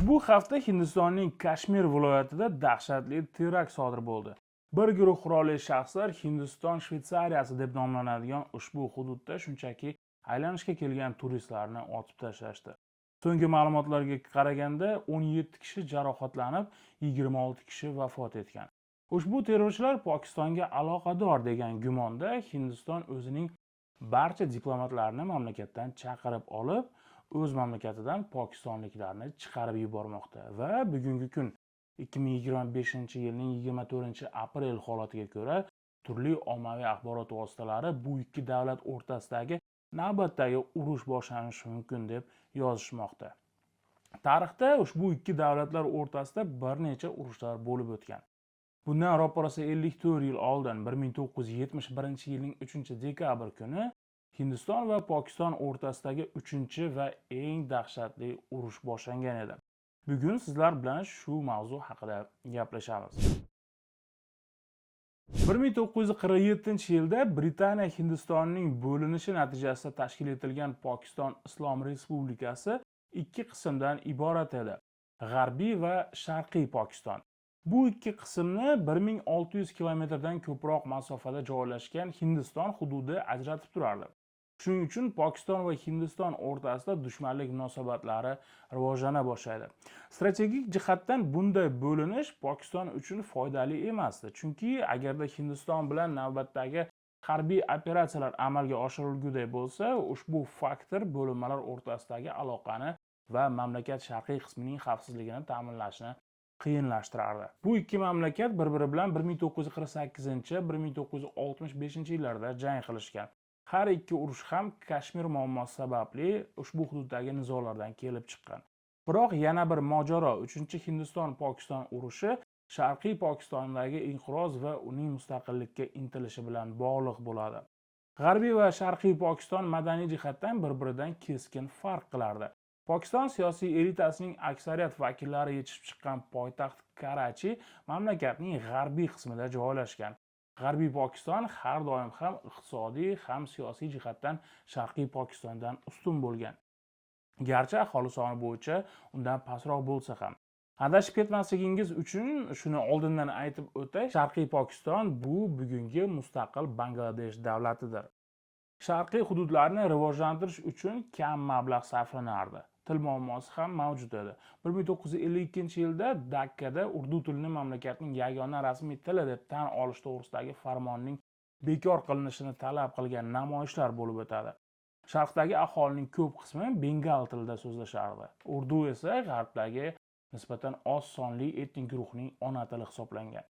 Ushbu hafta Hindistonning Kashmir viloyatida dahshatli terakt sodir bo'ldi. Bir guruh qurolli shaxslar Hindiston Shvetsariyasi deb nomlanadigan ushbu hududda shunchaki aylanishga kelgan turistlarni otib tashlashdi. So'nggi ma'lumotlarga qaraganda, 17 kishi jarohatlanib, 26 kishi vafot etgan. Ushbu terrorchilar Pokistonga aloqador degan gumonda Hindiston o'zining barcha diplomatlarini mamlakatdan chaqirib olib, o'z mamlakatidan pokistonliklarni chiqarib yubormoqda va bugungi kun, 2025-yilning 24 aprel holatiga ko'ra, turli ommaviy axborot vositalari bu ikki davlat o'rtasidagi navbatdagi urush boshlanishi mumkin deb yozishmoqda. Tarixda ushbu ikki davlatlar o'rtasida bir necha urushlar bo'lib o'tgan. Bundan roppa-rosa 54 yil oldin, 1971-yilning 3 dekabr kuni Hindiston va Pokiston o'rtasidagi uchinchi va eng dahshatli urush boshlangan edi. Bugun sizlar bilan shu mavzu haqida gaplashamiz. 1947-yilda Britaniya Hindistonining bo'linishi natijasida tashkil etilgan Pokiston Islom Respublikasi ikki qismdan iborat edi: G'arbiy va Sharqiy Pokiston. Bu ikki qismni 1600 kilometrdan ko'proq masofada joylashgan Hindiston hududi ajratib turardi. Shuning uchun Pokiston va Hindiston o'rtasida dushmanlik munosabatlari rivojlana boshlaydi. Strategik jihatdan bunday bo'linish Pokiston uchun foydali emasdi, chunki agarda Hindiston bilan navbatdagi harbiy operatsiyalar amalga oshirilguday bo'lsa, ushbu faktor bo'linmalar o'rtasidagi aloqani va mamlakat sharqiy qismining xavfsizligini ta'minlashni qiyinlashtirardi. Bu ikki mamlakat bir biri bilan 1948, 1965 yillarda jang qilishgan. Har ikki urush ham Kashmir muammosi sababli ushbu hududdagi nizolardan kelib chiqqan. Biroq yana bir mojaro, uchinchi Hindiston Pokiston urushi Sharqiy Pokistondagi inqiroz va uning mustaqillikka intilishi bilan bog'liq bo'ladi. G'arbiy va Sharqiy Pokiston madaniy jihatdan bir biridan keskin farq qilardi. Pokiston siyosiy elitasining aksariyat vakillari yetishib chiqqan poytaxt Karachi mamlakatning g'arbiy qismida joylashgan. G'arbiy Pokiston har doim ham iqtisodiy, ham siyosiy jihatdan Sharqiy Pokistondan ustun bo'lgan, garchi aholi soni bo'yicha undan pastroq bo'lsa ham. Adashib ketmasligingiz uchun shuni oldindan aytib o'tay: Sharqiy Pokiston bu bugungi mustaqil Bangladesh davlatidir. Sharqiy hududlarni rivojlantirish uchun kam mablag' sarflanardi. Til muammosi ham mavjud edi. 1952-yilda Dakkada urdu tilini mamlakatning yagona rasmiy tili deb tan olish to'g'risidagi farmonning bekor qilinishini talab qilgan namoyishlar bo'lib o'tadi. Sharqdagi aholining ko'p qismi bengal tilida so'zlashardi. Urdu esa g'arbdagi nisbatan oz sonli etnik guruhning ona tili hisoblangan.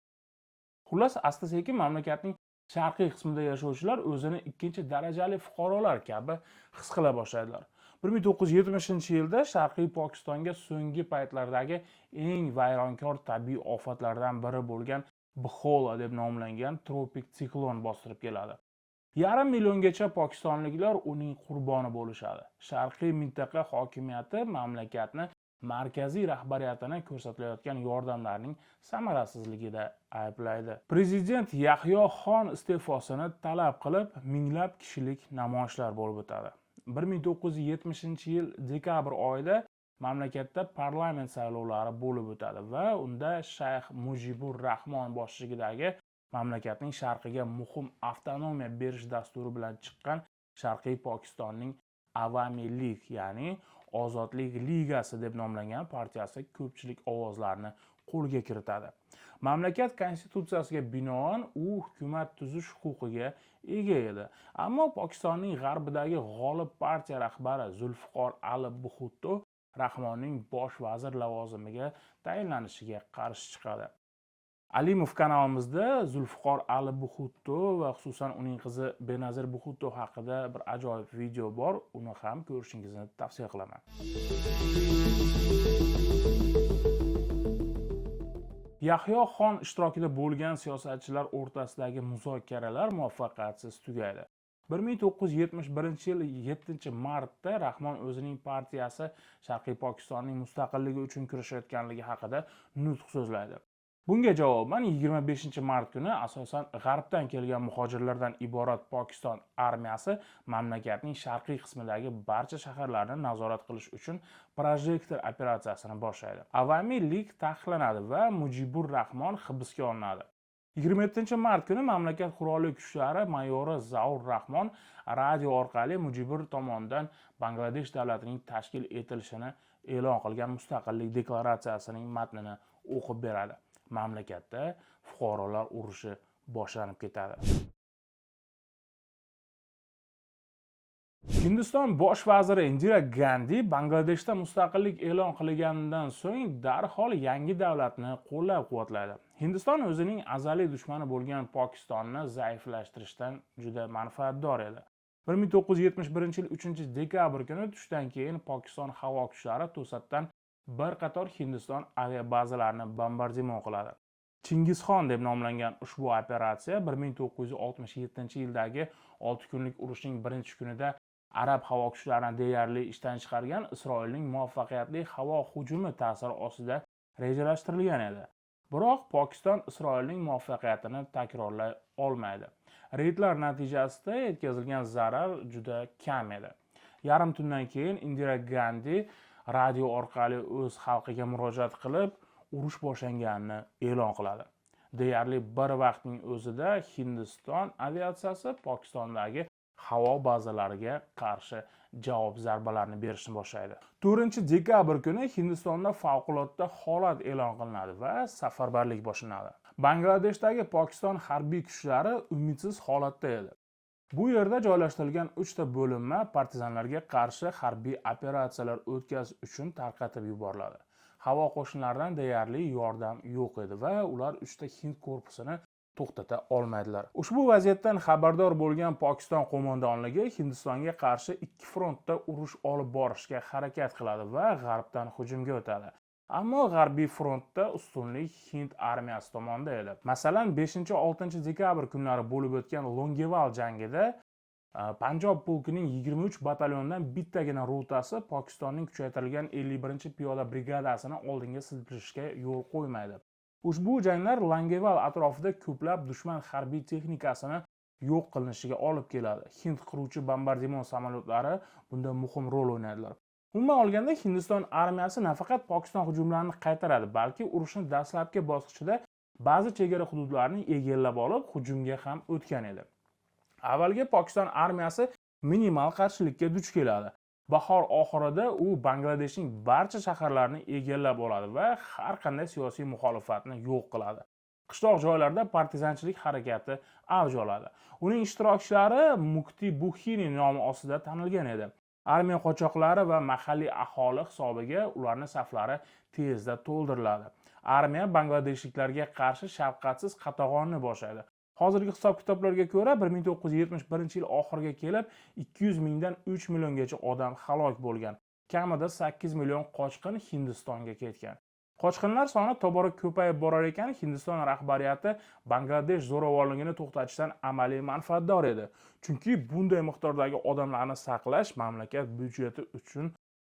Xullas, asta sekin mamlakatning sharqiy qismida yashovchilar o'zini ikkinchi darajali fuqarolar kabi his qila boshladilar. 1970-yilda Sharqiy Pokistonga so'nggi paytlardagi eng vayronkor tabiiy ofatlardan biri bo'lgan Bxola deb nomlangan tropik siklon bostirib keladi. Yarim milliongacha pokistonliklar uning qurboni bo'lishadi. Sharqiy mintaqa hokimiyati mamlakatni markaziy rahbariyatini ko'rsatilayotgan yordamlarning samarasizligida ayblaydi. Prezident Yahyo Xon iste'fosini talab qilib, minglab kishilik namoyishlar bo'lib o'tadi. 1970-yil dekabr oyida mamlakatda parlament saylovlari bo'lib o'tadi va unda Shayx Mujibur Rahmon boshchiligidagi, mamlakatning sharqiga muhim avtonomiya berish dasturi bilan chiqqan Sharqiy Pokistonning Avami Lig, ya'ni Ozodlik ligasi deb nomlangan partiyasi ko'pchilik ovozlarni qo'lga kiritadi. Mamlakat konstitutsiyasiga binoan u hukumat tuzish huquqiga ega edi. Ammo Pokistonning g'arbidagi g'olib partiya rahbari Zulfiqor Ali Bxutto Rahmonning bosh vazir lavozimiga tayinlanishiga qarshi chiqadi. Alimov kanalimizda Zulfiqor Ali Bxutto va xususan uning qizi Benazir Bxutto haqida bir ajoyib video bor. Uni ham ko'rishingizni tavsiya qilaman. Yahyo Xon ishtirokida bo'lgan siyosatchilar o'rtasidagi muzokaralar muvaffaqiyatsiz tugaydi. 1971-yil 7 martda Rahmon o'zining partiyasi Sharqiy Pokistonning mustaqilligi uchun kurashayotganligi haqida nutq so'zlaydi. Bunga javoban 25-mart kuni asosan g'arbdan kelgan muhojirlardan iborat Pokiston armiyasi mamlakatning sharqiy qismidagi barcha shaharlarni nazorat qilish uchun "Projektor" operatsiyasini boshlaydi. Avami Lig taqiqlanadi va Mujibur Rahmon hibsga olinadi. 27-mart kuni mamlakat qurolli kuchlari mayori Zaur Rahmon radio orqali Mujibur tomonidan Bangladesh davlatining tashkil etilishini e'lon qilgan mustaqillik deklaratsiyasining matnini o'qib beradi. Mamlakatda fuqarolar urushi boshlanib ketadi. Hindiston bosh vaziri Indira Gandi Bangladeshda mustaqillik e'lon qilinganidan so'ng darhol yangi davlatni qo'llab-quvvatlaydi. Hindiston o'zining azaliy dushmani bo'lgan Pokistonni zaiflashtirishdan juda manfaatdor edi. 1971-yil 3-dekabr kuni tushdan keyin Pokiston havo kuchlari to'satdan bir qator Hindiston aviabazalarini bombardimon qiladi. Chingizxon deb nomlangan ushbu operatsiya 1967-yildagi 6 kunlik urushning birinchi kunida arab havo kuchlarini deyarli ishdan chiqargan Isroilning muvaffaqiyatli havo hujumi ta'siri ostida rejalashtirilgan edi. Biroq Pokiston Isroilning muvaffaqiyatini takrorlay olmaydi. Reydlar natijasida yetkazilgan zarar juda kam edi. Yarim tundan keyin Indira Gandi radio orqali o'z xalqiga murojaat qilib, urush boshlanganini e'lon qiladi. Deyarli bir vaqtning o'zida Hindiston aviatsiyasi Pokistondagi havo bazalariga qarshi javob zarbalarini berishni boshlaydi. 4-dekabr kuni Hindistonda favqulodda holat e'lon qilinadi va safarbarlik boshlanadi. Bangladeshdagi Pokiston harbiy kuchlari umidsiz holatda edi. Bu yerda joylashtirilgan 3 ta bo'linma partizanlarga qarshi harbiy operatsiyalar o'tkazish uchun tarqatib yuboriladi. Havo qo'shinlaridan deyarli yordam yo'q edi va ular 3 ta hind korpusini to'xtata olmaydilar. Ushbu vaziyatdan xabardor bo'lgan Pokiston qo'mondonligi Hindistonga qarshi 2 frontda urush olib borishga harakat qiladi va g'arbdan hujumga o'tadi. Ammo g'arbiy frontda ustunlik hind armiyasi tomonida edi. Masalan, 5-6 dekabr kunlari bo'lib o'tgan Longeval jangida Panjob polkining 23 batalyonidan bittagina rotasi Pokistonning kuchaytirilgan 51-piyoda brigadasini oldinga silkishga yo'l qo'ymaydi. Ushbu janglar Langeval atrofida ko'plab dushman harbiy texnikasini yo'q qilinishiga olib keladi. Hind qiruvchi bombardimon samolyotlari bunda muhim rol o'ynadilar. Umuman olganda, Hindiston armiyasi nafaqat Pokiston hujumlarini qaytaradi, balki urushni dastlabki bosqichida ba'zi chegara hududlarni egallab olib, hujumga ham o'tgan edi. Avvalgi Pokiston armiyasi minimal qarshilikka duch keladi. Bahor oxirida u Bangladeshning barcha shaharlarini egallab oladi va har qanday siyosiy muxolifatni yo'q qiladi. Qishloq joylarda partizanchilik harakati avj oladi. Uning ishtirokchilari Mukti Buxini nomi ostida tanilgan edi. Armiya qochoqlari va mahalliy aholi hisobiga ularning saflari tezda to'ldiriladi. Armiya bangladeshliklarga qarshi shafqatsiz qatag'onni boshlaydi. Hozirgi hisob-kitoblarga ko'ra, 1971-yil oxiriga kelib 200 mingdan 3 milliongacha odam halok bo'lgan. Kamida 8 million qochqin Hindistonga ketgan. Qochqinlar soni tobora ko'payib borar ekan, Hindiston rahbariyati Bangladesh zo'ravonligini to'xtatishdan amaliy manfaatdor edi. Chunki bunday miqdordagi odamlarni saqlash mamlakat byudjeti uchun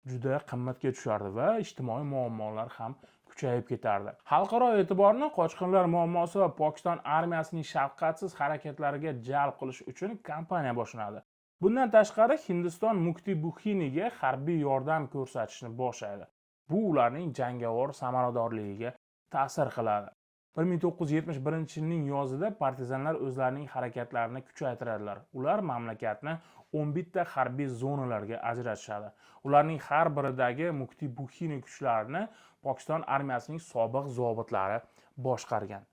juda qimmatga tushardi va ijtimoiy muammolar ham kuchayib ketardi. Xalqaro e'tiborni qochqinlar muammosi va Pokiston armiyasining shafqatsiz harakatlariga jalb qilish uchun kampaniya boshlanadi. Bundan tashqari, Hindiston Mukti Buxiniga harbiy yordam ko'rsatishni boshlaydi. Bu ularning jangovar samaradorligiga ta'sir qiladi. 1971-yilning yozida partizanlar o'zlarining harakatlarini kuchaytiradilar. Ular mamlakatni 11 ta harbiy zonalarga ajratishadi. Ularning har biridagi Mukti Buxini kuchlarini Pokiston armiyasining sobiq zobitlari boshqargan.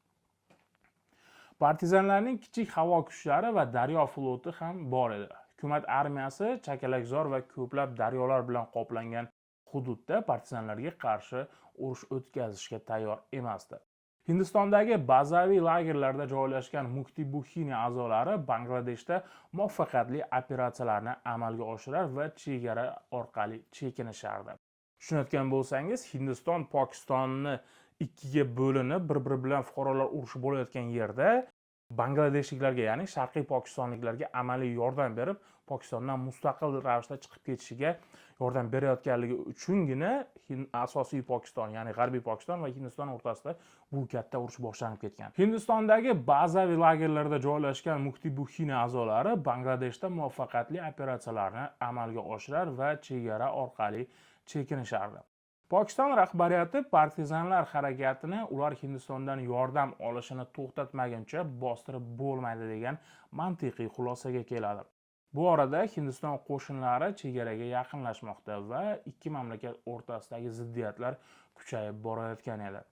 Partizanlarning kichik havo kuchlari va daryo floti ham bor edi. Hukumat armiyasi chakalakzor va ko'plab daryolar bilan qoplangan hududda partizanlarga qarshi urush o'tkazishga tayyor emasdi. Hindistondagi bazaviy lagerlarda joylashgan Mukti Buxini a'zolari Bangladeshda muvaffaqiyatli operatsiyalarni amalga oshirar va chegara orqali chekinishardi. Tushunayotgan bo'lsangiz, Hindiston Pokistonni ikkiga bo'linib, bir-biri bilan fuqarolar urushi bo'layotgan yerda bangladeshliklarga, ya'ni sharqiy pokistonliklarga amaliy yordam berib, Pokistondan mustaqil ravishda chiqib ketishiga yordam berayotganligi uchungina asosiy Pokiston, ya'ni G'arbiy Pokiston va Hindiston o'rtasida bu katta urush boshlanib ketgan. Hindistondagi bazaviy lagerlarda joylashgan Mukti Buxini a'zolari Bangladeshda muvaffaqiyatli operatsiyalarni amalga oshirar va chegara orqali chekinishardi. Pokiston rahbariyati partizanlar harakatini ular Hindistondan yordam olishini to'xtatmaguncha bostirib bo'lmaydi degan mantiqiy xulosaga keladi. Bu orada Hindiston qo'shinlari chegaraga yaqinlashmoqda va ikki mamlakat o'rtasidagi ziddiyatlar kuchayib borayotgan edi.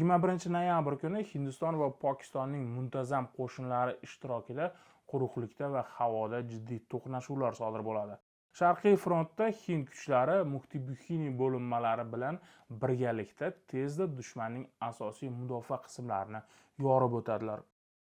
21 noyabr kuni Hindiston va Pokistonning muntazam qo'shinlari ishtirokida quruqlikda va havoda jiddiy to'qnashuvlar sodir bo'ladi. Sharqiy frontda hind kuchlari Mukti Buxini bo'linmalari bilan birgalikda tezda dushmanning asosiy mudofaa qismlarini yorib o'tadilar.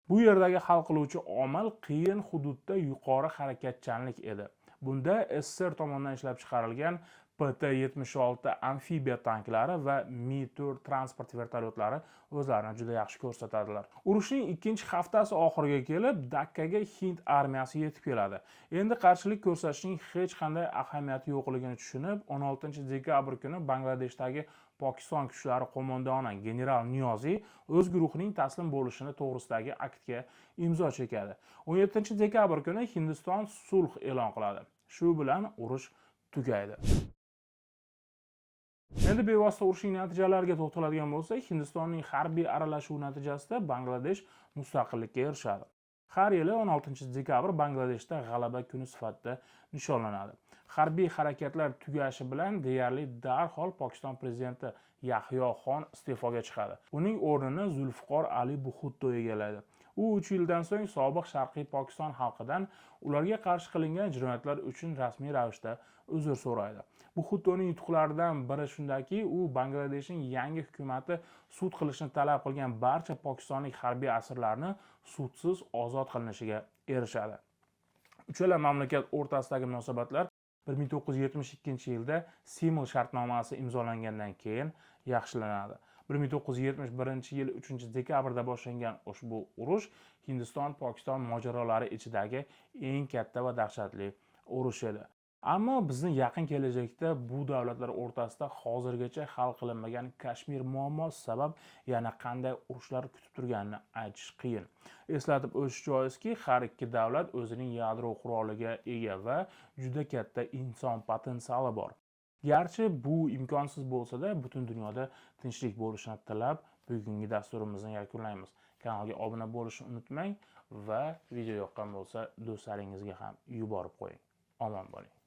Bu yerdagi hal qiluvchi omil qiyin hududda yuqori harakatchanlik edi. Bunda SSR tomonidan ishlab chiqarilgan PT-76 amfibiya tanklari va Mi-4 transport vertolyotlari o'zlarini juda yaxshi ko'rsatadilar. Urushning ikkinchi haftasi oxiriga kelib, Dakkaga hind armiyasi yetib keladi. Endi qarshilik ko'rsatishning hech qanday ahamiyati yo'qligini tushunib, 16 dekabr kuni Bangladeshdagi Pokiston kuchlari qo'mondoni general Niyoziy o'z guruhining taslim bo'lishini to'g'risidagi aktga imzo chekadi. 17 dekabr kuni Hindiston sulh e'lon qiladi. Shu bilan urush tugaydi. Endi bevosita urushning natijalariga to'xtaladigan bo'lsak, Hindistonning harbiy aralashuvi natijasida Bangladesh mustaqillikka erishadi. Har yili 16 dekabr Bangladeshda G'alaba kuni sifatida nishonlanadi. Harbiy harakatlar tugashi bilan deyarli darhol Pokiston prezidenti Yahyo Xon iste'foga chiqadi. Uning o'rnini Zulfiqor Ali Bxutto egallaydi. U 3 yildan so'ng sobiq Sharqiy Pokiston xalqidan ularga qarshi qilingan jinoyatlar uchun rasmiy ravishda uzr so'raydi. Bxuttoning yutuqlaridan biri shundaki, u Bangladeshning yangi hukumati sud qilishni talab qilgan barcha pokistonlik harbiy asirlarni sudsiz ozod qilinishiga erishadi. Uchala mamlakat o'rtasidagi munosabatlar 1972 yilda Siml shartnomasi imzolangandan keyin yaxshilanadi. 1971 yil 3 dekabrda boshlangan ushbu urush Hindiston Pokiston mojarolari ichidagi eng katta va dahshatli urush edi. Ammo bizni yaqin kelajakda bu davlatlar o'rtasida hozirgacha hal qilinmagan Kashmir muammosi sabab yana qanday urushlar kutib turganini aytish qiyin. Eslatib o'tish joizki, har ikki davlat o'zining yadro quroliga ega va juda katta inson potensiali bor. Garchi bu imkonsiz bo'lsa-da, butun dunyoda tinchlik bo'lishini tilab, bugungi dasturimizni yakunlaymiz. Kanalga obuna bo'lishni unutmang va video yoqqan bo'lsa, do'stlaringizga ham yuborib qo'ying. Omon bo'ling.